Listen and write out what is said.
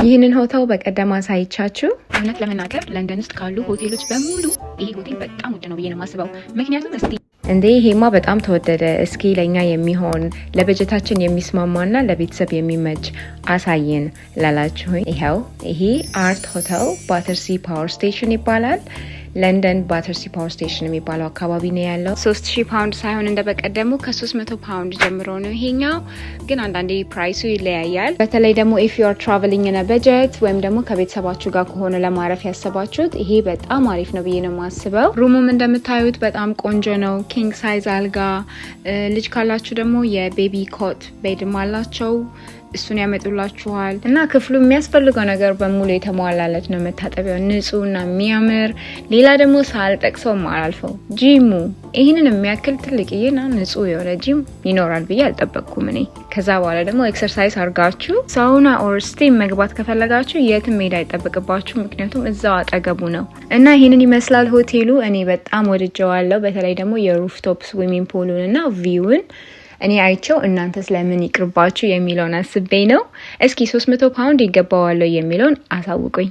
ይህንን ሆቴል በቀደም አሳይቻችሁ እውነት ለመናገር ለንደን ውስጥ ካሉ ሆቴሎች በሙሉ ይሄ ሆቴል በጣም ውድ ነው ብዬ ነው የማስበው። ምክንያቱም እስቲ እንዴ ይሄማ በጣም ተወደደ፣ እስኪ ለእኛ የሚሆን ለበጀታችን የሚስማማና ለቤተሰብ የሚመች አሳይን ላላችሁኝ ይኸው ይሄ Art Hotel Battersea Power Station ይባላል። ለንደን Battersea Power Station የሚባለው አካባቢ ነው ያለው። 3000 ፓውንድ ሳይሆን እንደ በቀደሙ ከ300 ፓውንድ ጀምሮ ነው ይሄኛው። ግን አንዳንዴ price ኡ ይለያያል። በተለይ ደግሞ if you are traveling in budget ወይም ደግሞ ከቤተሰባችሁ ጋር ከሆነ ለማረፍ ያሰባችሁት ይሄ በጣም አሪፍ ነው ብዬ ነው የማስበው። Room ኡም እንደምታዩት በጣም ቆንጆ ነው። King size አልጋ፣ ልጅ ካላችሁ ደግሞ የ baby cot bed ም አላቸው። እሱን ያመጡላችኋል እና ክፍሉ የሚያስፈልገው ነገር በሙሉ የተሟላለት ነው። መታጠቢያው ንጹህ እና የሚያምር። ሌላ ደግሞ ሳልጠቅሰው ማላልፈው ጂሙ፣ ይህንን የሚያክል ትልቅዬና ንጹህ የሆነ ጂም ይኖራል ብዬ አልጠበቅኩም እኔ። ከዛ በኋላ ደግሞ exercise አርጋችሁ sauna or steam መግባት ከፈለጋችሁ የትም መሄድ አይጠበቅባችሁ፣ ምክንያቱም እዛው አጠገቡ ነው እና ይህንን ይመስላል ሆቴሉ። እኔ በጣም ወድጀዋለሁ። በተለይ ደግሞ የ rooftop swimming pool ኡን እና view ውን እኔ አይቼው እናንተ ስለምን ይቅርባችሁ የሚለውን አስቤ ነው። እስኪ 300 ፓውንድ ይገባዋል የሚለውን አሳውቁኝ።